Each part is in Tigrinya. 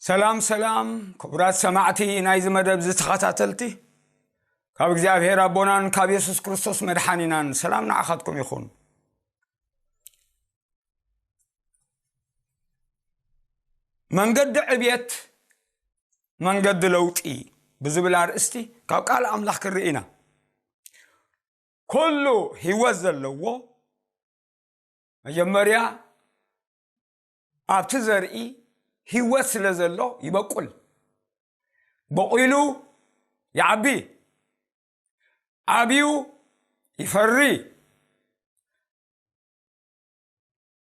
ሰላም ሰላም፣ ክቡራት ሰማዕቲ ናይዚ መደብ ዝተኸታተልቲ፣ ካብ እግዚኣብሔር ኣቦናን ካብ የሱስ ክርስቶስ መድሓኒናን ሰላም ንዓኻትኩም ይኹን። መንገዲ ዕብየት፣ መንገዲ ለውጢ ብዝብል ኣርእስቲ ካብ ቃል ኣምላኽ ክንርኢ ኢና። ኩሉ ህይወት ዘለዎ መጀመርያ ኣብቲ ዘርኢ ህይወት ስለ ዘሎ ይበቁል። በቂሉ ይዓቢ፣ ዓብዩ ይፈሪ፣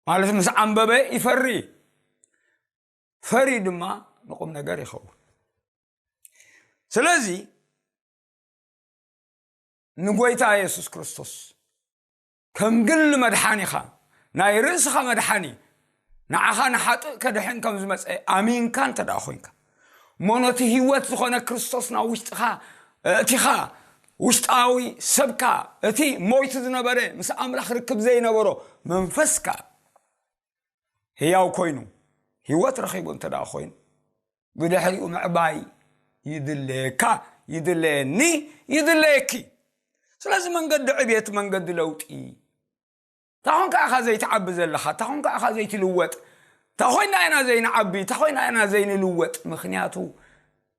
ማለት ምስ ዓንበበ ይፈሪ፣ ፈሪ ድማ ንቁም ነገር ይኸውን። ስለዚ ንጎይታ የሱስ ክርስቶስ ከም ግል መድሓኒኻ፣ ናይ ርእስኻ መድሓኒ፣ ንዓኻ ንሓጥእ ከድሕን ከም ዝመጸ ኣሚንካ እንተ ደኣ ኮይንካ፣ እሞ ነቲ ህይወት ዝኾነ ክርስቶስ ናብ ውሽጥኻ እቲኻ፣ ውሽጣዊ ሰብካ፣ እቲ ሞይቱ ዝነበረ፣ ምስ ኣምላኽ ርክብ ዘይነበሮ መንፈስካ ህያው ኮይኑ፣ ህይወት ረኺቡ እንተ ደኣ ኮይኑ፣ ብድሕሪኡ ምዕባይ ይድለየካ፣ ይድለየኒ፣ ይድለየኪ። ስለዚ መንገዲ ዕብየት፣ መንገዲ ለውጢ። እንታ ኾንካ ኢኻ ዘይትዓቢ ዘለኻ? እንታ ኾንካ ኢኻ ዘይትልወጥ? እንታ ኾይና ኢና ዘይንዓቢ? እንታ ኾይና ኢና ዘይንልወጥ? ምኽንያቱ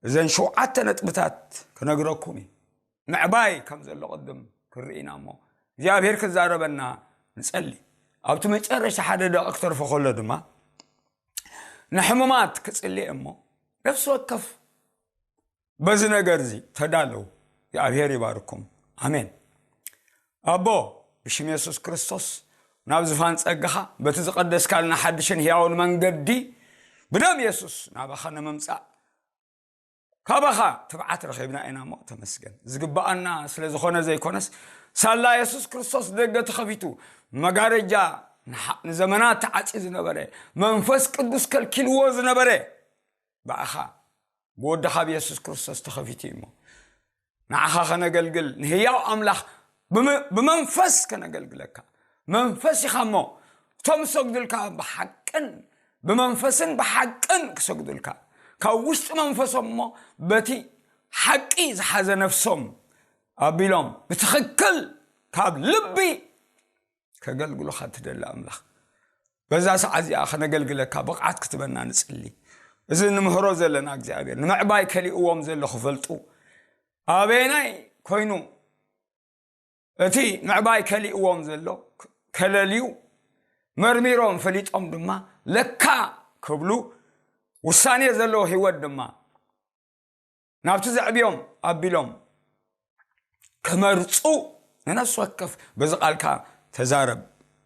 እዘን ሸውዓተ ነጥብታት ክነግረኩም እዩ። ምዕባይ ከም ዘሎ ቅድም ክንርኢ ኢና እሞ እግዚኣብሔር ክዛረበና ንጸሊ። ኣብቲ መጨረሻ ሓደ ደቂቕ ክተርፎ ከሎ ድማ ንሕሙማት ክጽሊ እሞ ነፍሲ ወከፍ በዚ ነገር እዚ ተዳለዉ። እግዚኣብሔር ይባርኩም። ኣሜን። ኣቦ፣ ብሽም የሱስ ክርስቶስ ናብ ዝፋን ጸጋኻ በቲ ዝቐደስካልና ሓድሽን ህያውን መንገዲ ብደም የሱስ ናባኻ ንምምጻእ ካባኻ ትብዓት ረኺብና ኢና እሞ ተመስገን። ዝግብኣና ስለ ዝኾነ ዘይኮነስ፣ ሳላ የሱስ ክርስቶስ ደገ ተኸፊቱ፣ መጋረጃ ንሓ-፣ ንዘመናት ተዓጽዩ ዝነበረ፣ መንፈስ ቅዱስ ከልኪልዎ ዝነበረ፣ ብኣኻ፣ ብወድኻ ብየሱስ ክርስቶስ ተኸፊቱ እዩ እሞ፣ ንዓኻ ከነገልግል፣ ንህያው ኣምላኽ ብመ-፣ ብመንፈስ ከነገልግለካ። መንፈስ ኢኻ እሞ፣ እቶም ዝሰግዱልካ ብሓቅን ብመንፈስን ብሓቅን ክሰግዱልካ፣ ካብ ውሽጢ መንፈሶም እሞ በቲ ሓቂ ዝሓዘ ነፍሶም ኣቢሎም ብትኽክል ካብ ልቢ ከገልግሉኻ ትደሊ ኣምላኽ። በዛ ሰዓት እዚኣ ከነገልግለካ ብቕዓት ክትበና ንጽሊ። እዚ ንምህሮ ዘለና እግዚኣብሔር ንምዕባይ ከሊእዎም ዘሎ ክፈልጡ፣ ኣበየናይ ኮይኑ እቲ ምዕባይ ከሊእዎም ዘሎ ከለልዩ፣ መርሚሮም ፈሊጦም ድማ ለካ ክብሉ፣ ውሳኔ ዘለዎ ህይወት ድማ ናብቲ ዘዕብዮም ኣቢሎም ክመርጹ፣ ንነፍሲ ወከፍ በዚ ቃልካ ተዛረብ።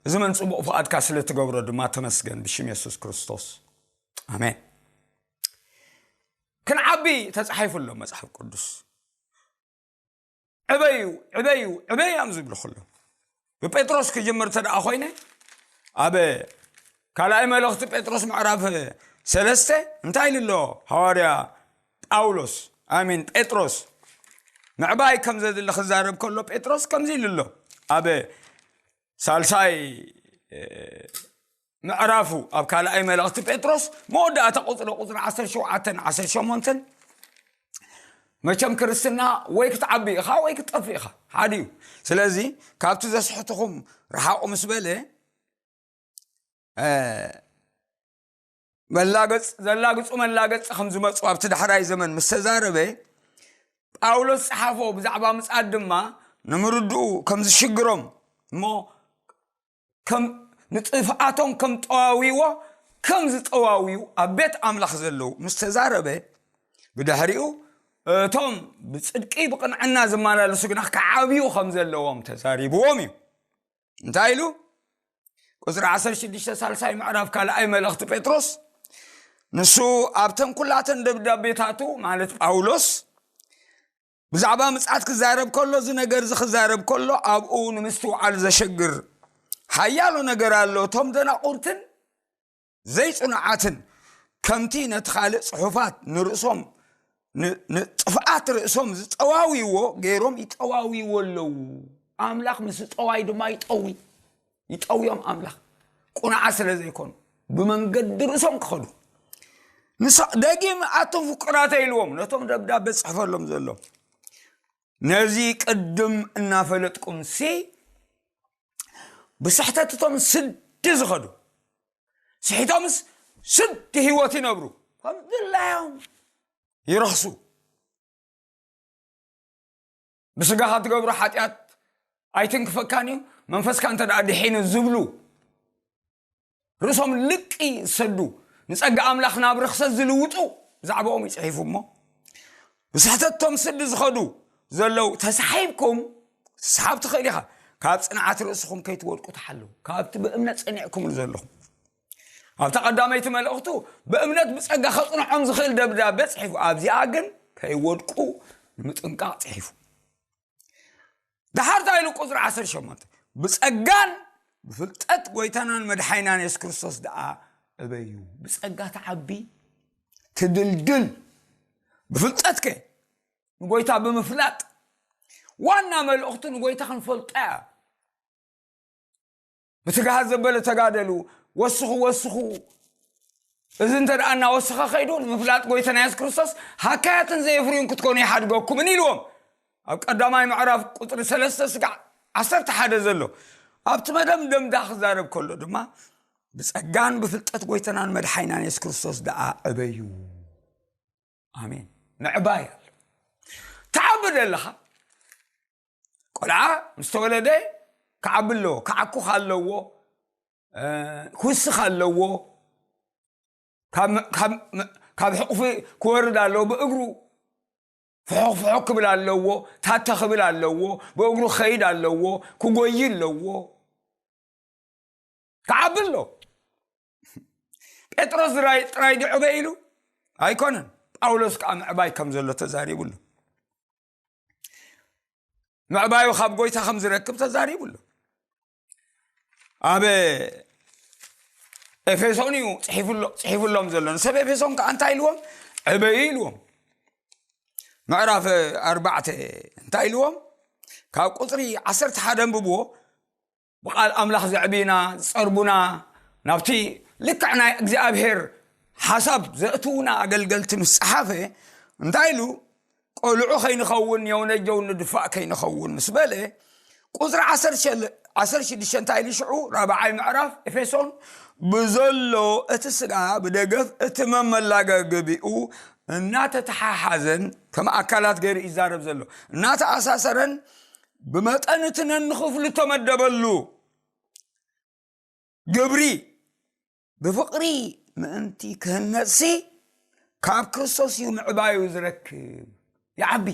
እዚ መን ጽቡቕ ፍቓድካ ስለ ትገብሮ ድማ ተመስገን፣ ብሽም የሱስ ክርስቶስ፣ ኣሜን። ክንዓቢ ተጻሒፉ ኣሎ መጽሓፍ ቅዱስ። ዕበዩ፣ ዕበዩ፣ ዕበዩ እዮም ዝብሉ ኩሎም። ብጴጥሮስ ክጅምር እንተ ደኣ ኮይነ፣ ኣብ ካልኣይ መልእኽቲ ጴጥሮስ ምዕራፍ ሰለስተ እንታይ ኢሉ ኣሎ? ሃዋርያ ጳውሎስ፣ ኣሚን፣ ጴጥሮስ ምዕባይ ከም ዘድሊ ክዛረብ ከሎ ጴጥሮስ ከምዚ ኢሉ ኣሎ። ኣብ ሳልሳይ፣ እ፣ ምዕራፉ፣ ኣብ ካልኣይ መልእኽቲ ጴጥሮስ መወዳእታ ቁጽሪ፣ ቁጽሪ ዓሰርተ ሸውዓተን ዓሰርተ ሸሞንተን፣ መቸም ክርስትና ወይ ክትዓቢ ኢኻ ወይ ክትጠፍእ ኢኻ፣ ሓደ እዩ። ስለዚ ካብቲ ዘስሕትኹም ረሓቑ ምስ በለ፣ እ፣ መላገጽ-፣ ዘላግጹ መላገጽ ከም ዝመጹ ኣብቲ ዳሕራይ ዘመን ምስ ተዛረበ፣ ጳውሎስ ጸሓፎ፣ ብዛዕባ ምጽኣት ድማ ንምርድኡ ከም ዝሽግሮም እሞ ከም ንጥፍኣቶም ከም ጠዋዊዎ ከም ዝጠዋዊው ኣብ ቤት ኣምላኽ ዘለዉ ምስ ተዛረበ፣ ብድሕሪኡ እቶም ብጽድቂ ብቕንዕና ዝመላለሱ ግና ክዓብዩ ከም ዘለዎም ተዛሪብዎም እዩ። እንታይ ኢሉ? ቁጽሪ ዓሰርተ ሽዱሽተ፣ ሳልሳይ ምዕራፍ ካልኣይ መልእኽቲ ጴጥሮስ፣ ንሱ ኣብተን ኩላተን ደብዳቤታቱ፣ ማለት ጳውሎስ፣ ብዛዕባ ምጽኣት ክዛረብ ከሎ፣ እዚ ነገር እዚ ክዛረብ ከሎ፣ ኣብኡ ንምስትውዓል ዘሸግር ሓያሎ ነገር ኣሎ። እቶም ደናቑርትን ዘይጽኑዓትን ከምቲ ነቲ ካልእ ጽሑፋት ንርእሶም፣ ን-፣ ንጥፍኣት ርእሶም ዝጠዋውይዎ ገይሮም ይጠዋውይዎ ኣለዉ። ኣምላኽ ምስ ጠዋይ ድማ ይጠዊ፣ ይጠውዮም ኣምላኽ። ቁኑዓት ስለ ዘይኮኑ፣ ብመንገዲ ርእሶም ክኸዱ፣ ንሳ ደጊም ኣቶም ፍቁራተ ኢልዎም ነቶም ደብዳቤ ጽሕፈሎም ዘሎ፣ ነዚ ቅድም እናፈለጥኩም ሲ ብስሕተትቶም ስዲ ዝኸዱ፣ ስሒቶምስ ስዲ ህይወት ይነብሩ፣ ከም ድላዮም ይረኽሱ። ብስጋኻ ትገብሮ ሓጢኣት ኣይትንክፈካን እዩ፣ መንፈስካ እንተ ደኣ ድሒኑ ዝብሉ፣ ርእሶም ልቂ ዝሰዱ፣ ንጸጋ ኣምላኽ ናብ ርኽሰት ዝልውጡ ብዛዕባኦም ይጽሒፉ እሞ፣ ብስሕተቶም ስዲ ዝኸዱ ዘለዉ ተሳሒብኩም፣ ትስሓብ ትኽእል ኢኻ። ካብ ጽንዓት ርእስኹም ከይትወድቁ ተሓለዉ፣ ካብቲ ብእምነት ጸኒዕኩምሉ ዘለኹም። ኣብታ ቀዳመይቲ መልእኽቱ ብእምነት ብጸጋ ከጽንዖም ዝኽእል ደብዳቤ ጽሒፉ፣ ኣብዚኣ ግን ከይወድቁ ንምጥንቃቕ ጽሒፉ። ደሓር እንታይ ኢሉ? ቁጽሪ ዓሰርተ ሸሞንተ፣ "ብጸጋን ብፍልጠት ጎይታናን መድሓይናን የሱስ ክርስቶስ ደኣ እበዩ." ብጸጋ ትዓቢ፣ ትድልድል። ብፍልጠት ከ ንጎይታ ብምፍላጥ፣ ዋና መልእኽቱ ንጎይታ ክንፈልጦ እያ። ብትግሃት ዘበለ ተጋደሉ፣ ወስኹ፣ ወስኹ። እዚ እንተ ደኣ እናወሰኸ ከይዱ፣ ንምፍላጥ ጎይታና የሱስ ክርስቶስ ሃካያትን ዘየፍርዩን ክትኮኑ ይሓድገኩምን ኢልዎም። ኣብ ቀዳማይ ምዕራፍ ቁጽሪ ሰለስተ ስጋዕ ዓሰርተ ሓደ ዘሎ። ኣብቲ መደምደምታ ክዛረብ ከሎ ድማ፣ "ብጸጋን ብፍልጠት ጎይታናን መድሓይናን የሱስ ክርስቶስ ደኣ ዕበዩ።" ኣሜን። ምዕባይ ኣሎ። ትዓቢ ደለኻ። ቆልዓ ምስ ተወለደ ክዓቢ ኣለዎ፣ ክዓኩኽ ኣለዎ፣ እ፣ ክውስኽ ኣለዎ፣ ካብ፣ ካብ፣ ካብ ሕቑፊ ክወርድ ኣለዎ፣ ብእግሩ ፍሑኽ ፍሑኽ ክብል ኣለዎ፣ ታተ ክብል ኣለዎ፣ ብእግሩ ክኸይድ ኣለዎ፣ ክጎይ ኣለዎ፣ ክዓቢ ኣሎ። ጴጥሮስ ዝራይ-፣ ጥራይ ድዩ ዕበይ ኢሉ? ኣይኮነን። ጳውሎስ ከዓ ምዕባይ ከም ዘሎ ተዛሪቡ ኣሎ። ምዕባዩ ካብ ጎይታ ከም ዝረክብ ተዛሪቡ ኣሎ። ኣብ ኤፌሶን እዩ ጽሒፉሎ-፣ ጽሒፉሎም ዘሎ። ንሰብ ኤፌሶን ከዓ እንታይ ኢልዎም? ዕበዩ ኢልዎም። ምዕራፍ ኣርባዕተ እንታይ ኢልዎም? ካብ ቁጽሪ ዓሰርተ ሓደ ኣንብብዎ። ብቓል ኣምላኽ ዘዕብዩና፣ ዝጸርቡና፣ ናብቲ ልክዕ ናይ እግዚኣብሔር ሓሳብ ዘእትዉና ኣገልገልቲ ምስ ጸሓፈ፣ እንታይ ኢሉ? "ቆልዑ ከይንኸውን፣ የውነጀው ንድፋእ ከይንኸውን" ምስ በለ፣ ቁጽሪ ዓሰርተ ሸለ-፣ ዓሰርተ ሽዱሽተ እንታይ ኢሉ ሽዑ? ራብዓይ ምዕራፍ ኤፌሶን፣ "ብዘሎ እቲ ስጋ ብደገፍ እቲ መመላገቢኡ እናተተሓሓዘን" ከም ኣካላት ገይሩ ይዛረብ ዘሎ፣ "እናተኣሳሰረን ብመጠን እቲ ነንኽፍሉ እተመደበሉ ግብሪ ብፍቕሪ ምእንቲ ክህነጽሲ ካብ ክርስቶስ እዩ ምዕባዩ ዝረክብ፣ ይዓቢ።"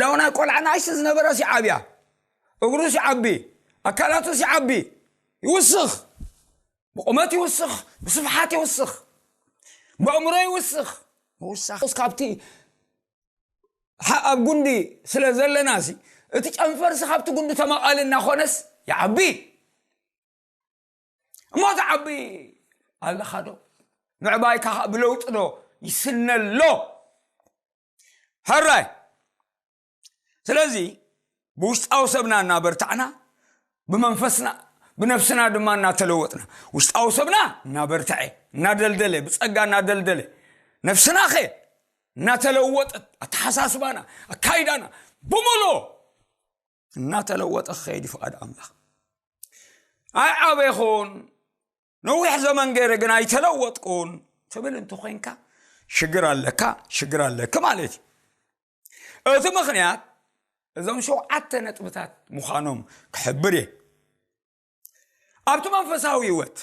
ዳውና ቆልዓ ንእሽቶ ዝነበረስ ይዓብያ፣ እግሩስ ይዓቢ፣ ኣካላቱስ ይዓቢ፣ ይውስኽ፣ ብቑመት ይውስኽ፣ ብስፍሓት ይውስኽ፣ ብኣእምሮ ይውስኽ። ምውሳኽ ካብቲ ሓ-፣ ኣብ ጉንዲ ስለ ዘለና ሲ፣ እቲ ጨንፈርሲ ካብቲ ጉንዲ ተመቓሊ እናኾነስ ይዓቢ። እሞ ትዓቢ ኣለኻ ዶ? ምዕባይካ ኸኣ ብለውጢ ዶ ይስነሎ? ሕራይ። ስለዚ ብውሽጣዊ ሰብና እናበርታዕና፣ ብመንፈስና፣ ብነፍስና ድማ እናተለወጥና፣ ውሽጣዊ ሰብና እናበርተዐ፣ እናደልደለ፣ ብጸጋ እናደልደለ፣ ነፍስናኸ እናተለወጠት፣ ኣተሓሳስባና፣ ኣካይዳና ብምሉእ እናተለወጠ ክኸይድ እዩ ፍቓድ ኣምላኽ። ኣይዓበኹን፣ ነዊሕ ዘመን ገይረ ግን ኣይተለወጥኩን ትብል እንተኾይንካ፣ ሽግር ኣለካ፣ ሽግር ኣለኪ ማለት እዩ። እቲ ምኽንያት እዞም ሸውዓተ ነጥብታት ምዃኖም ክሕብር እየ። ኣብቲ መንፈሳዊ ህይወት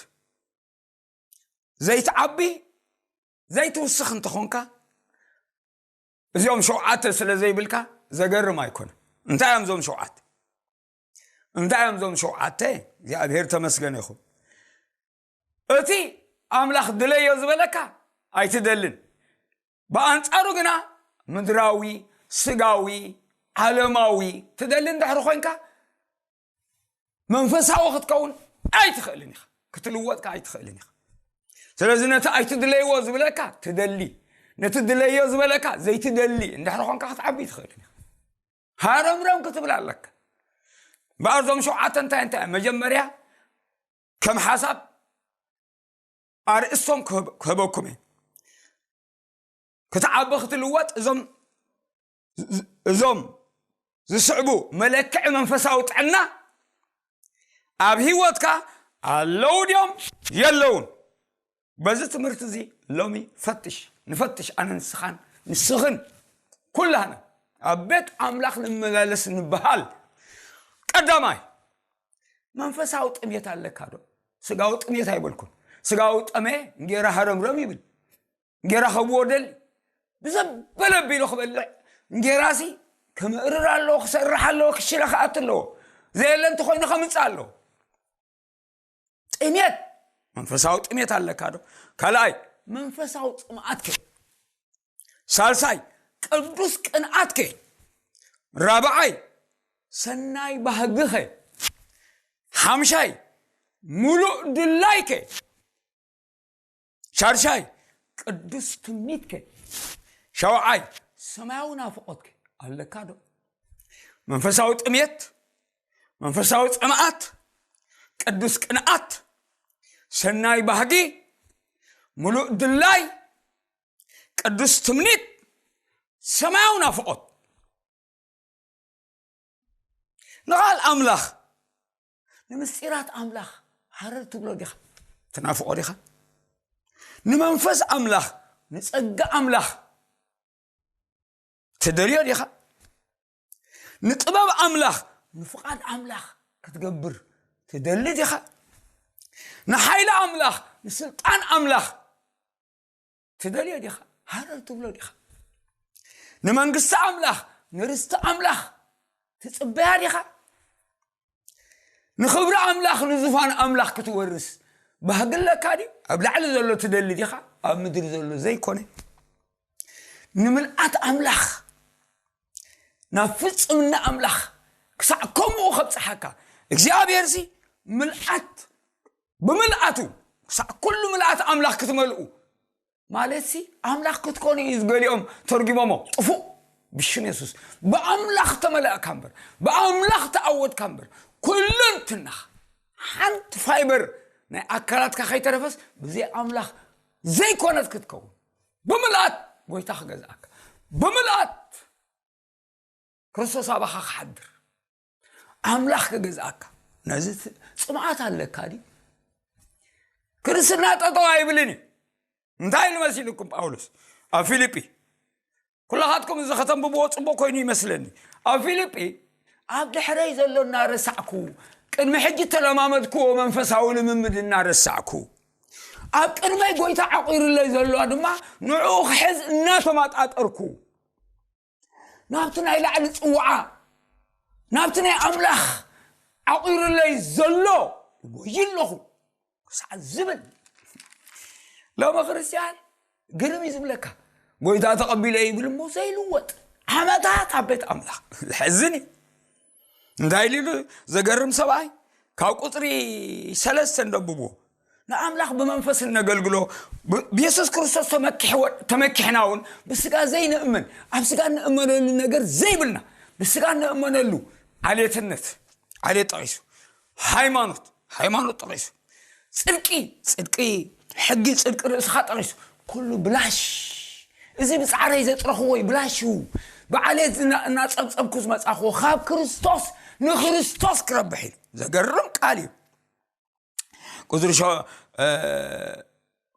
ዘይትዓቢ፣ ዘይትውስኽ እንተኾንካ፣ እዚኦም ሸውዓተ ስለ ዘይብልካ ዘገርም ኣይኮነን። እንታይ እዮም እዞም ሸውዓተ? እንታይ እዮም እዞም ሸውዓተ? እግዚኣብሔር ተመስገነ ይኹን። እቲ ኣምላኽ ድለዮ ዝበለካ ኣይትደልን። ብኣንጻሩ ግና ምድራዊ፣ ስጋዊ፣ ዓለማዊ ትደሊ እንድሕሪ ኮይንካ፣ መንፈሳዊ ክትከውን ኣይትኽእልን ኢኻ። ክትልወጥካ ኣይትኽእልን ኢኻ። ስለዚ ነቲ ኣይትድለይዎ ዝብለካ ትደሊ፣ ነቲ ድለዮ ዝበለካ ዘይትደሊ እንድሕሪ ኾንካ ክትዓቢ ኣይትኽእልን ኢኻ። ሃረምረም ክትብል ኣለካ። እምበኣር እዞም ሸውዓተ እንታይ እንታይ እዮም? መጀመርያ ከም ሓሳብ ኣርእስቶም ክህብ- ክህበኩም እየ። ክትዓቢ ክትልወጥ እዞም እዞም ዝስዕቡ መለክዒ መንፈሳዊ ጥዕና ኣብ ህይወትካ ኣለዉ ድዮም የለውን? በዚ ትምህርቲ እዚ ሎሚ ፈትሽ፣ ንፈትሽ፣ ኣነ ንስኻን ንስኽን ኩላህና ኣብ ቤት ኣምላኽ ንመላለስ ንበሃል። ቀዳማይ፣ መንፈሳዊ ጥሜት ኣለካ ዶ? ስጋዊ ጥሜት ኣይበልኩን። ስጋዊ ጠመየ እንጌራ ሃረምረም ይብል። እንጌራ ከብዎ ደሊ ብዘበለ ኣቢሉ ክበልዕ፣ እንጌራሲ ክምእርር ኣለዎ፣ ክሰርሕ ኣለዎ፣ ክሽለ ክኣት ኣለዎ። ዘየለ እንተኮይኑ ከምፅእ ኣለዎ። ጥሜት፣ መንፈሳዊ ጥሜት ኣለካ ዶ? ካልኣይ፣ መንፈሳዊ ፅምኣትከ? ሳልሳይ፣ ቅዱስ ቅንኣትከ? ራብዓይ፣ ሰናይ ባህግኸ? ሓምሻይ፣ ሙሉእ ድላይከ? ሻድሻይ፣ ቅዱስ ትምኒትከ? ሻውዓይ፣ ሰማያዊ ናፍቆትከ ኣለካ ዶ? መንፈሳዊ ጥሜት፣ መንፈሳዊ ጽምኣት፣ ቅዱስ ቅንኣት፣ ሰናይ ባህጊ፣ ሙሉእ ድላይ፣ ቅዱስ ትምኒት፣ ሰማያዊ ናፍቆት። ንቓል ኣምላኽ፣ ንምስጢራት ኣምላኽ ሃረር ትብሎ ዲኻ? ትናፍቆ ዲኻ? ንመንፈስ ኣምላኽ፣ ንጸጋ ኣምላኽ ትደልዮ ዲኻ? ንጥበብ ኣምላኽ፣ ንፍቓድ ኣምላኽ ክትገብር ትደሊ ዲኻ? ንሓይሊ ኣምላኽ፣ ንስልጣን ኣምላኽ ትደልዮ ዲኻ? ሃረር ትብሎ ዲኻ? ንመንግስቲ ኣምላኽ፣ ንርስቲ ኣምላኽ ትጽበያ ዲኻ? ንኽብሪ ኣምላኽ፣ ንዙፋን ኣምላኽ ክትወርስ ባህጊ ኣለካ ድዩ? ኣብ ላዕሊ ዘሎ ትደሊ ዲኻ? ኣብ ምድሪ ዘሎ ዘይኮነ። ንምልኣት ኣምላኽ፣ ናብ ፍጽምና ኣምላኽ ክሳዕ ከምኡ ከብጽሓካ እግዚኣብሔር ሲ ምልኣት፣ ብምልኣቱ ክሳዕ ኩሉ ምልኣት ኣምላኽ ክትመልኡ ማለትሲ ኣምላኽ ክትኮኑ እዩ ዝገሊኦም ተርጉሞሞ። ጥፉእ ብሽም የሱስ ብኣምላኽ ተመላእካ እምበር፣ ብኣምላኽ ተኣወድካ እምበር፣ ኩሉ እንትናኻ ሓንቲ ፋይበር ናይ ኣካላትካ ከይተረፈስ ብዘይ ኣምላኽ ዘይኮነት ክትከውን ብምልኣት ጎይታ ክገዝኣካ፣ ብምልኣት ክርስቶስ ኣባኻ ክሓድር፣ ኣምላኽ ክገዝኣካ። ነዚ ት- ጽምኣት ኣለካ ድዩ? ክርስትና ጠጠው ኣይብልን እዩ። እንታይ ኢሉ መሲልኩም ጳውሎስ ኣብ ፊልጲ? ኩላኻትኩም እዚ ከተንብብዎ ጽቡቅ ኮይኑ ይመስለኒ። ኣብ ፊልጲ፣ ኣብ ድሕረይ ዘሎ እናረሳዕኩ፣ ቅድሚ ሕጂ ተለማመድክዎ መንፈሳዊ ልምምድ እናረሳዕኩ፣ ኣብ ቅድመይ ጎይታ ዓቂሩለይ ዘሎ ድማ ንዕኡ ክሕዝ እናተማጣጠርኩ፣ ናብቲ ናይ ላዕሊ ጽውዓ፣ ናብቲ ናይ ኣምላኽ ዓቂሩለይ ዘሎ ይጎይ ኣለኹ ክሳዕ ዝብል። ሎሚ ክርስትያን ግርም እዩ ዝብለካ። ጎይታ ተቐቢለ ይብል እሞ ዘይልወጥ ዓመታት ኣብ ቤት ኣምላኽ። ዘሕዝን እዩ። እንታይ ኢሉ ዘገርም ሰብኣይ? ካብ ቁፅሪ ሰለስተ እንደብዎ፣ ንኣምላኽ ብመንፈስ እነገልግሎ፣ ብ- ብየሱስ ክርስቶስ ተመኪሕወ- ተመኪሕና እውን ብስጋ ዘይንእመን፣ ኣብ ስጋ እንእመነሉ ነገር ዘይብልና፣ ብስጋ እንእመነሉ ዓሌትነት፣ ዓሌት ጠቒሱ፣ ሃይማኖት፣ ሃይማኖት ጠቒሱ፣ ጽድቂ፣ ጽድቂ፣ ሕጊ ጽድቂ ርእስኻ ጠቒሱ፣ ኩሉ ብላሽ። እዚ ብጻዕረይ ዘጥረኽዎ እዩ፣ ብላሽ እዩ። ብዓሌት ዝና- እናጸብጸብኩ ዝመጻኽዎ ካብ ክርስቶስ ንክርስቶስ ክረብሕ እዩ። ዘገርም ቃል እዩ። ቁጽሪ ሸ- እ፣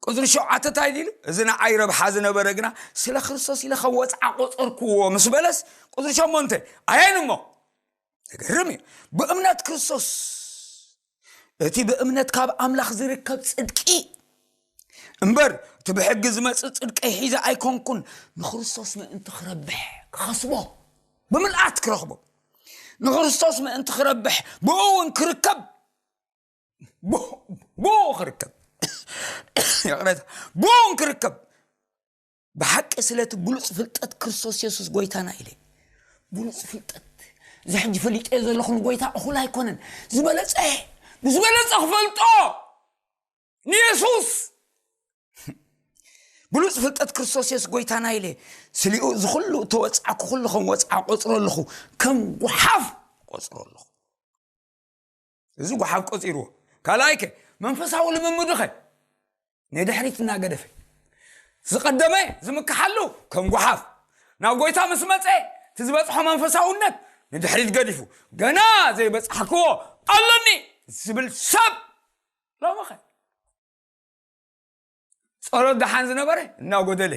ቁጽሪ ሸውዓተ እንታይ ኢሉ? እዚ ንዓይ ረብሓ ዝነበረ ግና ስለ ክርስቶስ ኢለ ከም ወጽዓ ቆጸርክዎ ምስ በለስ፣ ቁጽሪ ሸሞንተ ኣየን እሞ? ዘገርም እዩ። ብእምነት ክርስቶስ፣ እቲ ብእምነት ካብ ኣምላኽ ዝርከብ ጽድቂ እምበር፣ እቲ ብሕጊ ዝመጽእ ጽድቀይ ሒዘ ኣይኮንኩን፣ ንክርስቶስ ምእንቲ ክረብሕ ክኸስቦ፣ ብምልኣት ክረኽቦ፣ ንክርስቶስ ምእንቲ ክረብሕ፣ ብኡ እውን ክርከብ፣ ብኡ ክርከብ፣ ይቕረታ፣ ብኡ እውን ክርከብ፣ ብሓቂ ስለቲ ብሉጽ ፍልጠት ክርስቶስ የሱስ ጎይታና ኢለ። ብሉጽ ፍልጠት፣ እዚ ሕጂ ፈሊጠዮ ዘለኹ ንጎይታ እኹል ኣይኮነን። ዝበለጸ፣ ብዝበለጸ ክፈልጦ ንየሱስ፣ ብሉጽ ፍልጠት ክርስቶስ የሱስ ጎይታና ኢለ፣ ስሊኡ እዚ ኩሉ እተወጻዕኩ ኩሉ ከም ወጻዓ ቆጽሮ ኣለኹ፣ ከም ጓሓፍ ቆጽሮ ኣለኹ። እዚ ጓሓፍ ቆጺርዎ። ካልኣይከ መንፈሳዊ ልምምድኸ? ንድሕሪት እናገደፈ ዝቐደመ ዝምክሓሉ ከም ጓሓፍ ናብ ጎይታ ምስ መፀ እቲ ዝበፅሖ መንፈሳውነት ንድሕሪት ገዲፉ ገና ዘይበፃሕክዎ ኣለኒ ዝብል ሰብ ሎምኸ ጸሎት ደሓን ዝነበረ እናጎደለ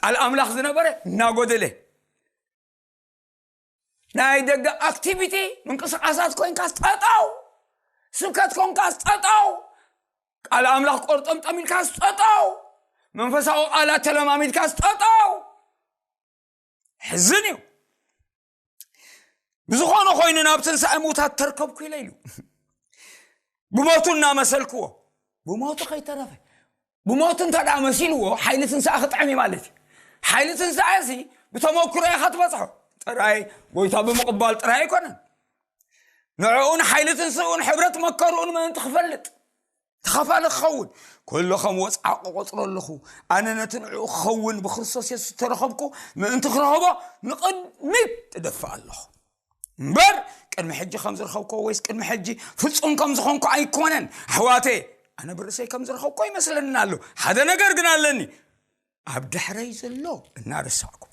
ቃል ኣምላኽ ዝነበረ እናጎደለ ናይ ደገ ኣክቲቪቲ ምንቅስቃሳት ኮይንካ ጠጠው ስብከት ኮንካ ጠጠው ቃል ኣምላኽ ቆርጠምጠም ኢልካ ጠጠው መንፈሳዊ ቃላት ተለማሚድካ ጠጠው ሕዝን እዩ ብዝኾነ ኮይኑ ናብ ትንሳኤ ምውታት ተርከብኩ ኢለ ኢሉ ብሞቱ እናመሰልክዎ ብሞቱ ከይተረፈ ብሞቱ እንተ ደኣ መሲልዎ ሓይሊ ትንሳኤ ክጥዕም እዩ ማለት እዩ ሓይሊ ትንሳኤ ሲ ብተመክሮ ኢኻ ትበፅሖ ጥራይ ጎይታ ብምቕባል ጥራይ ኣይኮነን ንዕኡን ሓይሊ ትንስኡን ሕብረት መከርኡን ምእንቲ ክፈልጥ ተኻፋሊ ክኸውን ኩሉ ከም ወፅዓ ቆቆፅሮ ኣለኹ ኣነ ነቲ ንዕኡ ክኸውን ብክርስቶስ የሱስ ተረኸብኩ ምእንቲ ክረኸቦ ንቕድሚት እደፍእ ኣለኹ እምበር ቅድሚ ሕጂ ከም ዝረኸብኮ ወይስ ቅድሚ ሕጂ ፍጹም ከም ዝኾንኩ ኣይኮነን ኣሕዋተየ ኣነ ብርእሰይ ከም ዝረኸብኮ ይመስለኒ ኣሎ ሓደ ነገር ግን ኣለኒ ኣብ ድሕረይ ዘሎ እናረሳዕኩ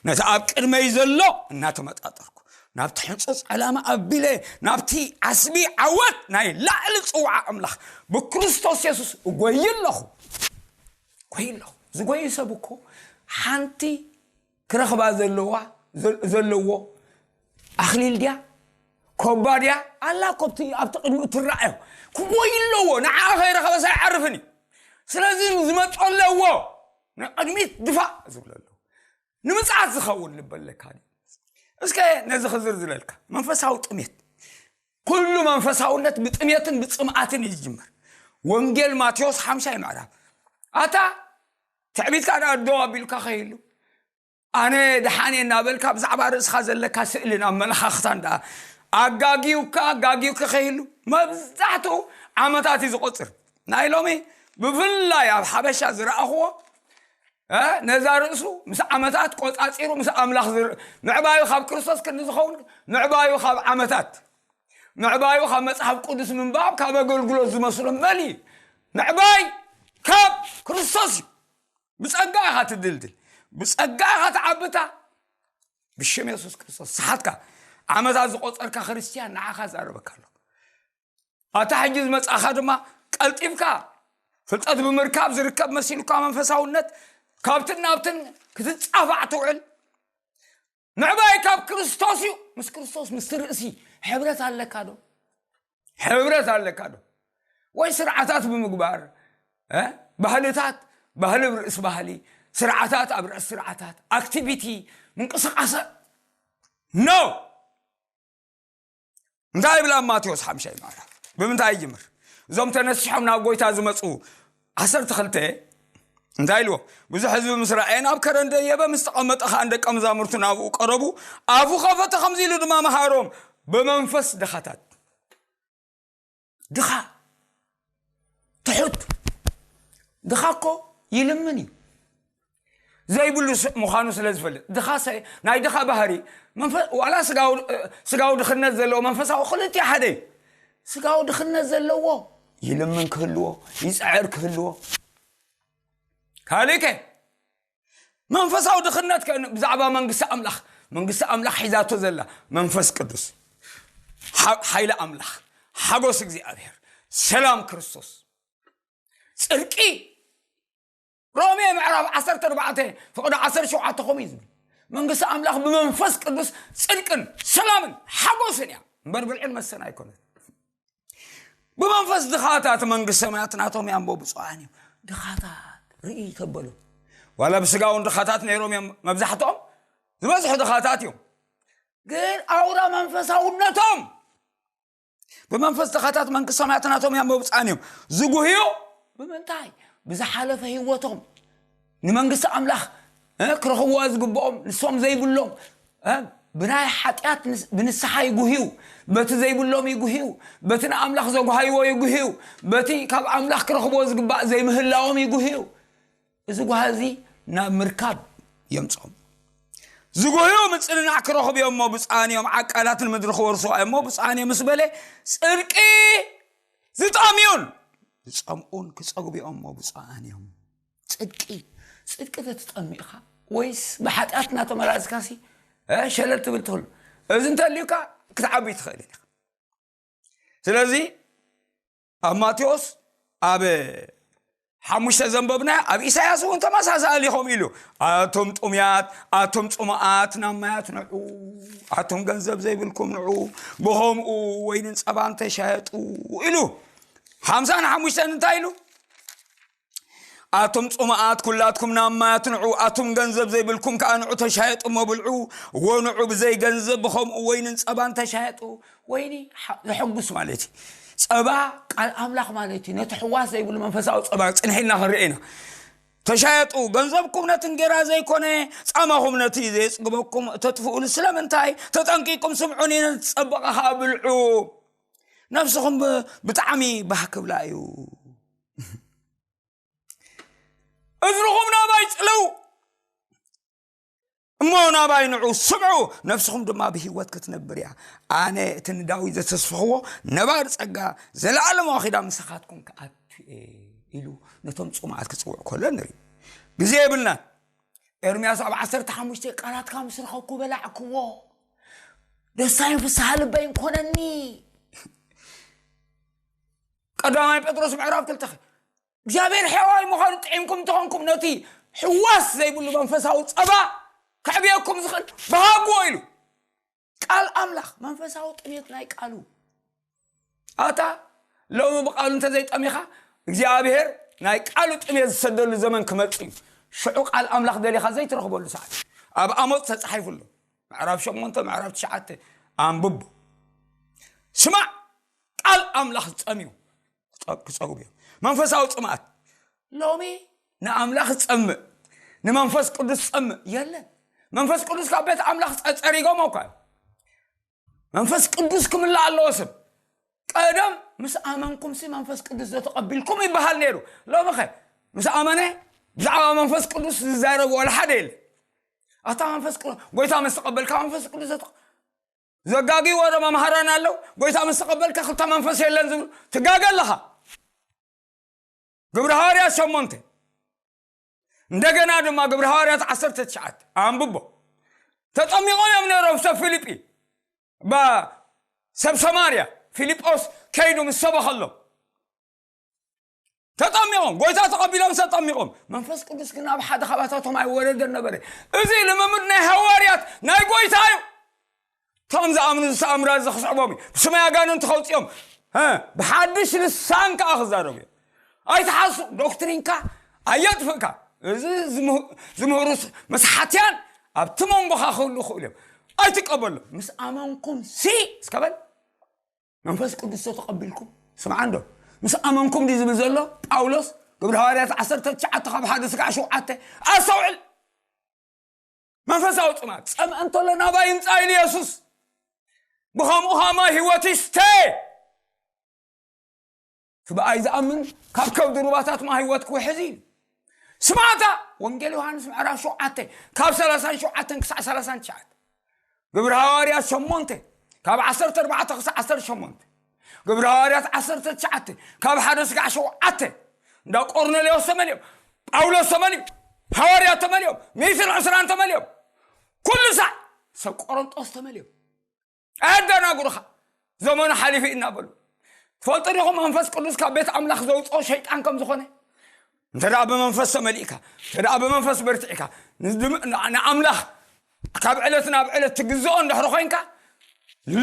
ነቲ ኣብ ቅድመይ ዘሎ እናተመጣጠርኩ ናብቲ ሕንጹጽ ዕላማ ኣቢለ ናብቲ ዓስቢ ዓወት ናይ ላዕሊ ጽውዓ ኣምላኽ ብክርስቶስ የሱስ እጎይ ኣለኹ ጎይ ኣለኹ ዝጎይ ሰብ እኮ ሓንቲ ክረኽባ ዘለዋ ዘለዎ ኣኽሊል ድያ ኮባ ድያ ኣላ ኮብቲ ኣብቲ ቅድሚኡ ትረኣዮ ክጎይ ኣለዎ ንዓ ከይረኸበ ሳይዓርፍን እዩ ስለዚ ዝመጾ ኣለዎ ንቅድሚት ድፋእ ዝብሎ ኣለዎ ንምጽዓት ዝኸውን ልበለካ እስከ ነዚ ክዝርዝረልካ መንፈሳዊ ጥሜት ኩሉ መንፈሳውነት ብጥሜትን ብጽምኣትን እዩ ዝጅምር ወንጌል ማቴዎስ ሓምሻይ ምዕራፍ ኣታ ትዕቢትካ ደኣ ደው ኣቢልካ ከይሉ ኣነ ደሓን እየ እናበልካ ብዛዕባ ርእስኻ ዘለካ ስእልን ኣመለኻኽታን ደኣ ኣጋጊዩካ ኣጋጊዩካ ከይህሉ መብዛሕትኡ ዓመታት እዩ ዝቆፅር ናይ ሎሚ ብፍላይ ኣብ ሓበሻ ዝረኣኽዎ ነዛ ርእሱ ምስ ዓመታት ቆፃፂሩ ምስ ኣምላኽ ምዕባዩ ካብ ክርስቶስ ክንዲ ዝኸውን ምዕባዩ ካብ ዓመታት ምዕባዩ ካብ መፅሓፍ ቅዱስ ምንባብ ካብ ኣገልግሎት ዝመስሎ መሊ ምዕባይ ካብ ክርስቶስ እዩ ብጸጋ ኢኻ ትድልድል ብጸጋ ኢኻ ትዓብታ ብሽም የሱስ ክርስቶስ ሰሓትካ ዓመታት ዝቆጸርካ ክርስትያን ንዓኻ ዛረበካ ኣሎ ኣታ ሕጂ ዝመጻኻ ድማ ቀልጢፍካ ፍልጠት ብምርካብ ዝርከብ መሲሉካ መንፈሳውነት ካብትን ናብትን ክትጻፋዕ ትውዕል ምዕባይ ካብ ክርስቶስ እዩ ምስ ክርስቶስ ምስቲ ርእሲ ሕብረት ኣለካ ዶ ሕብረት ኣለካ ዶ ወይ ስርዓታት ብምግባር ባህልታት ባህሊ ርእስ ባህሊ ስርዓታት ኣብ ርእስ ስርዓታት ኣክቲቪቲ ምንቅስቃሰ no እንታይ ይብል ኣብ ማቴዎስ ሓምሻይ ምዕራፍ ብምንታይ ይጅምር እዞም ተነሲሖም ናብ ጎይታ ዝመፁ ዓሰርተ ክልተ እንታይ ኢልዎ ብዙሕ ህዝቢ ምስ ረኣየ ናብ ከረን ደየበ ምስ ተቐመጠ ከዓ ንደቀ መዛሙርቱ ናብኡ ቀረቡ ኣፉ ከፈተ ከምዚ ኢሉ ድማ መሃሮም ብመንፈስ ድኻታት ድኻ ትሑት ድኻ እኮ ይልምን እዩ ዘይብሉ ምዃኑ ስለ ዝፈልጥ ድኻ ናይ ድኻ ባህሪ ዋላ ስጋዊ ድኽነት ዘለዎ መንፈሳዊ ክልቲ ሓደ እዩ ስጋዊ ድኽነት ዘለዎ ይልምን ክህልዎ ይፅዕር ክህልዎ ካልእከ መንፈሳዊ ድኽነት ብዛዕባ መንግስቲ ኣምላኽ መንግስቲ ኣምላኽ ሒዛቶ ዘላ መንፈስ ቅዱስ ሓይሊ ኣምላኽ ሓጎስ እግዚኣብሔር ሰላም ክርስቶስ ፅድቂ ሮሜ ምዕራፍ ዓሰርተ ኣርባዕተ ፍቕዲ ዓሰርተ ሸውዓተ ከምኡ እዩ ዝብል መንግስቲ ኣምላኽ ብመንፈስ ቅዱስ ፅድቅን ሰላምን ሓጎስን እያ እምበር ብልዕን መስተን ኣይኮነት ብመንፈስ ድኻታት መንግስቲ ሰማያት ናቶም እያ እምቦ ብፁዓን እዮም ድኻታት ርኢ ተበሉ ዋላ ብስጋውን ድኻታት ነይሮም እዮም መብዛሕትኦም ዝበዝሑ ድኻታት እዮም ግን ኣውራ መንፈሳውነቶም ብመንፈስ ድኻታት መንግስቲ ሰማያት ናቶም እያ እምቦ ብፁዓን እዮም ዝጉህዩ ብምንታይ ብዝሓለፈ ህይወቶም ንመንግስቲ ኣምላኽ ክረኽብዋ ዝግብኦም ንሶም ዘይብሎም ብናይ ሓጢኣት ብንስሓ ይጉህዩ በቲ ዘይብሎም ይጉህዩ በቲ ንኣምላኽ ዘጓሃይዎ ይጉህዩ በቲ ካብ ኣምላኽ ክረኽብዎ ዝግባእ ዘይምህላዎም ይጉህዩ እዚ ጓሃ እዚ ናብ ምርካብ የምፅኦም ዝጉህዩ ምፅንናዕ ክረኽቡ እዮም እሞ ብፃን እዮም ዓቃላት ንምድሪ ክወርሱ እዮም እሞ ብፃን እዮም ምስ በለ ፅድቂ ዝጠምዩን ዝጸምኡን ክጸግቡ እዮም እሞ ብፁዓን እዮም። ጽድቂ ጽድቂ ተትጸምእኻ ወይስ ብሓጢኣት እናተመላለስካሲ ሸለል ትብል ትኽእል? እዚ እንተልዩካ ክትዓብይ ትኽእል ኢኻ። ስለዚ ኣብ ማቴዎስ ኣብ ሓሙሽተ ዘንበብና ኣብ ኢሳያስ እውን ተመሳሳሊ ከምኡ ኢሉ፣ ኣቶም ጥሙያት ኣቶም ጽሙኣት ናብ ማያት ንዑ፣ ኣቶም ገንዘብ ዘይብልኩም ንዑ፣ ብኸምኡ ወይንን ጸባን ተሻየጡ ኢሉ። ሓምሳን ሓሙሽተን እንታይ ኢሉ? ኣቱም ጽሙኣት ኩላትኩም ናብ ማያት ንዑ፣ ኣቱም ገንዘብ ዘይብልኩም ከኣ ንዑ ተሻየጡ እሞ ብልዑ፣ ወንዑ ብዘይ ገንዘብ ብኸምኡ ወይንን ጸባን ተሻየጡ። ወይኒ ሓ- ዘሐጉስ ማለት እዩ። ጸባ ቃል ኣምላኽ ማለት እዩ። ነቲ ሕዋስ ዘይብሉ መንፈሳዊ ጸባ ጽንሒልና ክንርኢ ኢና። ተሻየጡ፣ ገንዘብኩም ነቲ እንጌራ ዘይኮነ ጻማኹም ነቲ ዘየጽግበኩም እተጥፍኡሉ ስለምንታይ? ተጠንቂቁም ስምዑኒ፣ ነቲ ጸበቐ ከኣ ብልዑ። ነፍስኹም ብ- ብጣዕሚ ባህ ክብላ እዩ። እዝንኹም ናባይ ጽለው እሞ ናባይ ንዑ ስምዑ፣ ነፍስኹም ድማ ብህይወት ክትነብር እያ። ኣነ እቲ ንዳዊት ዘተስፍኽዎ ነባር ጸጋ ዘለኣለማዊ ኺዳን ምሳኻትኩም ክኣቱ እየ ኢሉ ነቶም ጽሙኣት ክጽውዕ ከሎ ንርኢ። ግዜ የብልናን። ኤርምያስ ኣብ ዓሰርተ ሓሙሽተ ቃላትካ ምስ ረኸብኩ በላዕክዎ፣ ደስታይን ፍስሃ ልበይን ኮነኒ። ቀዳማይ ጴጥሮስ ምዕራፍ ክልተ እግዚኣብሔር ሕያዋይ ምዃኑ ጥዒምኩም እንተኾንኩም ነቲ ሕዋስ ዘይብሉ መንፈሳዊ ጸባ ከዕብየኩም ዝኽእል ብሃብዎ ኢሉ። ቃል ኣምላኽ መንፈሳዊ ጥሜት ናይ ቃሉ ኣታ ሎሚ ብቃሉ እንተዘይጠሚኻ እግዚኣብሔር ናይ ቃሉ ጥሜት ዝሰደሉ ዘመን ክመጽእ እዩ። ሽዑ ቃል ኣምላኽ ደሊኻ ዘይትረኽበሉ ሰዓት ኣብ ኣሞጽ ተጻሒፉ ኣሎ። ምዕራፍ ሸሞንተ ምዕራፍ ትሽዓተ ኣንብቡ። ስማዕ ቃል ኣምላኽ ዝጸምዩ ክጸግቡ እዮም። መንፈሳዊ ጽምኣት ሎሚ ንኣምላኽ ዝጸምእ ንመንፈስ ቅዱስ ዝጸምእ የለን። መንፈስ ቅዱስ ካብ ቤት ኣምላኽ ጸሪጎም እኳ እዮም። መንፈስ ቅዱስ ክምላእ ኣለዎ ሰብ። ቀደም ምስ ኣመንኩም ሲ መንፈስ ቅዱስ ዘተቐቢልኩም ይበሃል ነይሩ። ሎሚ ኸ ምስ ኣመነ ብዛዕባ መንፈስ ቅዱስ ዝዛረብ ዋላ ሓደ የለ። ኣታ መንፈስ ቅዱስ ጎይታ ምስ ተቐበልካ መንፈስ ቅዱስ ዘተ ዘጋጊ ወረ መምሃራን ኣለው። ጎይታ ምስ ተቐበልካ ክልተ መንፈስ የለን ዝብሉ ትጋገ ኣለኻ። ግብሪ ሃዋርያት ሸሞንተ እንደገና ድማ ግብሪ ሃዋርያት ዓሰርተ ትሽዓተ ኣንብቦ። ተጠሚቖም እዮም ነይሮም ሰብ ፊልጲ ባ ሰብ ሰማርያ ፊልጶስ ከይዱ ምስ ሰበኸሎም ተጠሚቖም ጎይታ ተቐቢሎም ተጠሚቖም። መንፈስ ቅዱስ ግን ኣብ ሓደ ካባታቶም ኣይወረደን ነበረ። እዚ ልምምድ ናይ ሃዋርያት ናይ ጎይታ እዩ። እቶም ዝኣምኑ ዝተኣምራ እዚ ክስዕቦም እዩ። ብስመይ ኣጋንንቲ ከውፅኦም ብሓድሽ ልሳን ከዓ ክዛረቡ እዮም። ኣይትሓሱ። ዶክትሪንካ ኣየጥፍእካ። እዚ ዝምህሩ መስሓትያን ኣብቲ መንጎኻ ክህሉ ይኽእሉ እዮም። ኣይትቀበሉ። ምስ ኣመንኩም ሲ እስከበል መንፈስ ቅዱስ ተተቐቢልኩም ስምዓ እንዶ ምስ ኣመንኩም ድዩ ዝብል ዘሎ ጳውሎስ? ግብሪ ሃዋርያት ዓሰርተ ትሽዓተ ካብ ሓደ ስጋዕ ሸውዓተ ኣስተውዕል። መንፈሳዊ ጽማት ጸምአ እንተሎ ናባይ ይምጻእ ኢሉ የሱስ። ብኸምኡ ኸማ ህይወት ይስተ። እቲ ብኣይ ዝኣምን ካብ ከብዲ ሩባታት ማ ህይወት ክውሕዝ እዩ። ስማዕታ ወንጌል ዮሃንስ ምዕራፍ ሸውዓተ ካብ ሰላሳን ሸውዓተን ክሳዕ ሰላሳን ትሽዓተ። ግብሪ ሃዋርያት ሸሞንተ ካብ ዓሰርተ ኣርባዕተ ክሳዕ ዓሰርተ ሸሞንተ። ግብሪ ሃዋርያት ዓሰርተ ትሽዓተ ካብ ሓደ ስጋዕ ሸውዓተ። እንዳ ቆርኔሌዎስ ተመሊኦም፣ ጳውሎስ ተመሊኡ፣ ሃዋርያት ተመሊኦም፣ ሚእትን ዕስራን ተመሊኦም፣ ኩሉ ሳዕ ሰብ ቆሮንጦስ ተመሊኦም። ኣያደናግሩኻ። ዘመኑ ሓሊፉ እናበሉ ትፈልጡ ዲኹም? መንፈስ ቅዱስ ካብ ቤት ኣምላኽ ዘውፅኦ ሸይጣን ከም ዝኾነ። እንተ ደኣ ብመንፈስ ተመሊእካ፣ እንተ ደኣ ብመንፈስ በርቲዕካ፣ ንድም- ንኣምላኽ ካብ ዕለት ናብ ዕለት ትግዝኦ እንድሕሪ ኮይንካ፣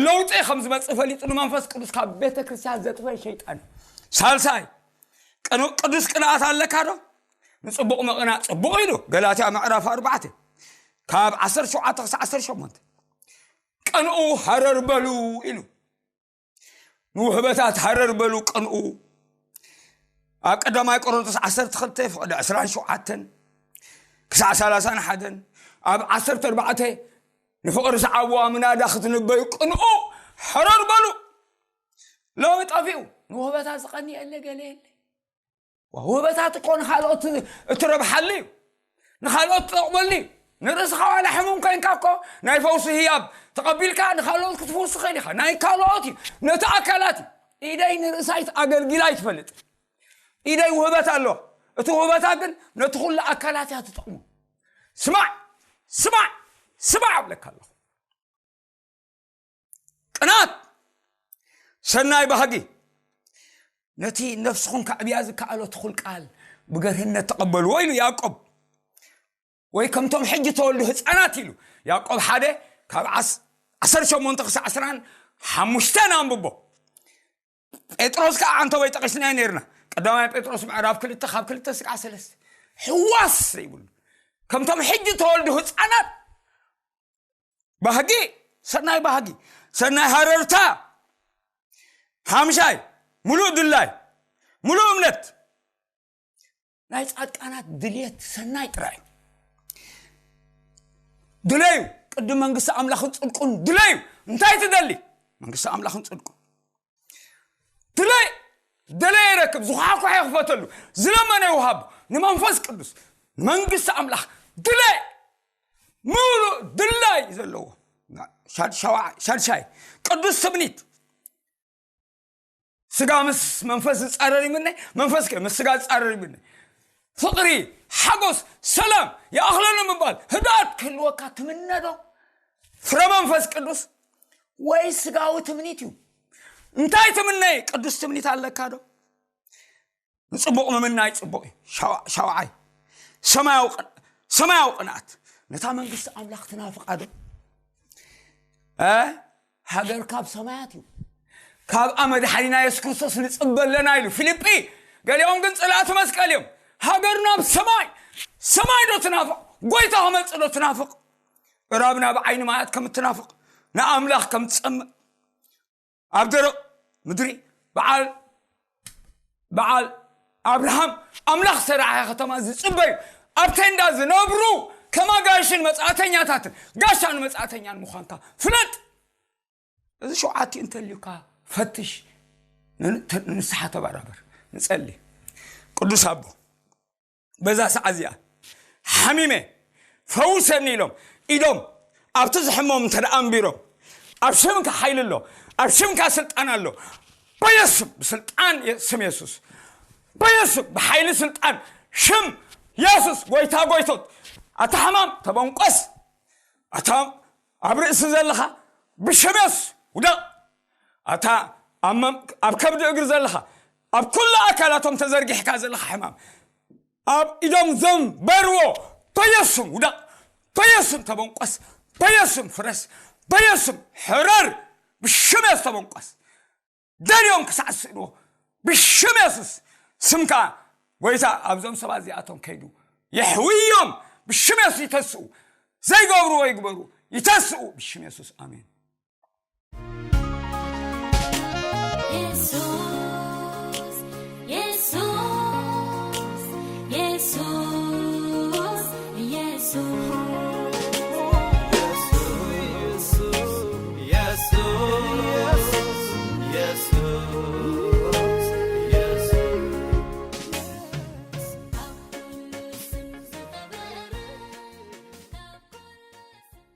ለውጢ ከም ዝመፅእ ፈሊጡ ንመንፈስ ቅዱስ ካብ ቤተ ክርስቲያን ዘጥፈ ሸይጣን እዩ። ሳልሳይ ቅኑ- ቅዱስ ቅንኣት ኣለካ ዶ? ንፅቡቕ ምቕናእ ፅቡቕ ኢሉ ገላትያ ምዕራፍ ኣርባዕተ ካብ ዓሰርተ ሸውዓተ ክሳዕ ዓሰርተ ሸሞንተ። ቅንኡ ሃረር በሉ ኢሉ። ንውህበታት ሃረር በሉ ቅንኡ። ኣብ ቀዳማይ ቆሮንቶስ ዓሰርተ ክልተ ፍቕዲ ዕስራን ሸውዓተን ክሳዕ ሰላሳን ሓደን፣ ኣብ ዓሰርተ ኣርባዕተ ንፍቕሪ ሰዓብዋ ምናዳ ክትንበዩ ቅንኡ። ሃረር በሉ። ሎሚ ጠፊኡ ንውህበታት ዝቐኒ የለ ገለ የለ። ውህበታት እኮ ንኻልኦት እትረብሓሉ እዩ፣ ንኻልኦት ትጠቕመሉ እዩ። ንርእስኻ ዋላ ሕሙም ኮይንካ እኮ ናይ ፈውሲ ህያብ ተቐቢልካ ንኻልኦት ክትፍውስ ትኽእል ኢኻ። ናይ ካልኦት እዩ፣ ነቲ ኣካላት እዩ። ኢደይ ንርእሳይ ኣገልጊላ ኣይትፈልጥ። ኢደይ ውህበት ኣሎ። እቲ ውህበታ ግን ነቲ ኩሉ ኣካላት እያ ትጠቕሞ። ስማዕ፣ ስማዕ፣ ስማዕ እብለካ ኣለኹ። ቅናት፣ ሰናይ ባህጊ፣ ነቲ ነፍስኹም ከዕብያ ዝከኣሎ ትኹል ቃል ብገርህነት ተቐበልዎ ኢሉ ያዕቆብ። ወይ ከምቶም ሕጂ ተወልዱ ህፃናት ኢሉ ያዕቆብ ሓደ ካብ ዓስ- ዓሰርተ ሸሞንተ ክሳዕ ዕስራን ሓሙሽተን ኣንብቦ። ጴጥሮስ ከዓ ኣንተ ወይ ጠቂስናዮ ነርና። ቀዳማይ ጴጥሮስ ምዕራፍ ክልተ ካብ ክልተ ስቃዕ ሰለስተ። ሕዋስ ዘይብሉ ከምቶም ሕጂ ተወልዱ ህፃናት ባህጊ፣ ሰናይ ባህጊ፣ ሰናይ ሃረርታ፣ ሓምሻይ፣ ሙሉእ ድላይ፣ ሙሉእ እምነት። ናይ ጻድቃናት ድልየት ሰናይ ጥራይ። ድለዩ፣ ቅድም መንግስቲ ኣምላኽን ጽድቁን ድለዩ። እንታይ ትደሊ? መንግስቲ ኣምላኽን ጽድቁን። ድለይ፣ ደለየ ይረክብ፣ ዝኳሕኳሐ ይኽፈተሉ፣ ዝለመነ ይውሃብ። ንመንፈስ ቅዱስ፣ ንመንግስቲ ኣምላኽ ድለይ፣ ሙሉእ ድላይ ዘለዎ። ሻድ-፣ ሸዋ-፣ ሻድሻይ፣ ቅዱስ ትምኒት። ስጋ ምስ መንፈስ ዝጻረር ይምነ፣ መንፈስ ከ ምስ ስጋ ዝጻረር ይምነ። ፍቕሪ፣ ሓጎስ፣ ሰላም፣ ይኣኽለሉ ምባል፣ ህድኣት ክህልወካ ትምነ ዶ? ፍረ መንፈስ ቅዱስ ወይ ስጋዊ ትምኒት እዩ? እንታይ ትምነ? ቅዱስ ትምኒት ኣለካ ዶ? ንጽቡቕ ምምናይ ጽቡቕ እዩ። ሻው-፣ ሻውዓይ፣ ሰማያዊ ቅን-፣ ሰማያዊ ቅንኣት። ነታ መንግስቲ ኣምላኽ ትናፍቓ ዶ? እ? ሃገር ካብ ሰማያት እዩ። ካብኣ መድሓኒና የሱስ ክርስቶስ ንጽበ ኣለና ኢሉ ፊልጲ። ገሊኦም ግን ጽላእቲ መስቀል እዮም። ሃገርና ኣብ ሰማይ፣ ሰማይ ዶ ትናፍቕ? ጎይታ ክመጽእ ዶ ትናፍቕ? እራብና ብዓይኒ ማያት ከም እትናፍቕ፣ ንኣምላኽ ከም ትጸምእ፣ ኣብ ደረቕ ምድሪ በዓል፣ በዓል ኣብርሃም ኣምላኽ ሰራሓ ከተማ ዝጽበዩ፣ ኣብ ቴንዳ ዝነብሩ፣ ከም ኣጋይሽን መጻእተኛታትን፣ ጋሻን መጻእተኛን ምዃንካ ፍለጥ። እዚ ሸውዓቲኡ እንተልዩካ ፈትሽ፣ ን-፣ ተ-፣ ንስሓ ተበራበር። ንጸሊ። ቅዱስ ኣቦ፣ በዛ ሰዓት እዚኣ ሓሚመ ፈውሰኒ ኢሎም ኢዶም ኣብቲ ዝሕሞም እንተ ደኣ ኣንቢሮም፣ ኣብ ሽምካ ሓይሊ ኣሎ፣ ኣብ ሽምካ ስልጣን ኣሎ። በየሱስ፣ ብስልጣን የ-፣ ስም የሱስ፣ በየሱስ፣ ብሓይሊ ስልጣን ሽም የሱስ፣ ጎይታ ጎይቶት፣ ኣታ ሕማም ተበንቆስ፣ ኣታ ኣብ ርእሲ ዘለኻ ብሽም የሱስ ውደቕ። ኣታ ኣብ መም-፣ ኣብ ከብዲ እግሪ ዘለኻ፣ ኣብ ኩሉ ኣካላቶም ተዘርጊሕካ ዘለኻ ሕማም፣ ኣብ ኢዶም ዘንበርዎ በየሱም ውደቕ፣ በየሱም ተበንቆስ፣ በየሱም ፍረስ፣ በየሱም ሕረር፣ ብሽም የሱስ ተበንቆስ። ደልዮም ክሳዕ ዝስእንዎ ብሽም የሱስ ስምካ ጎይታ ኣብዞም ሰባት እዚኣቶም ከይዱ የሕውዮም። ብሽም የሱስ ይተስኡ፣ ዘይገብርዎ ይግበሩ፣ ይተስኡ ብሽም የሱስ። ኣሜን።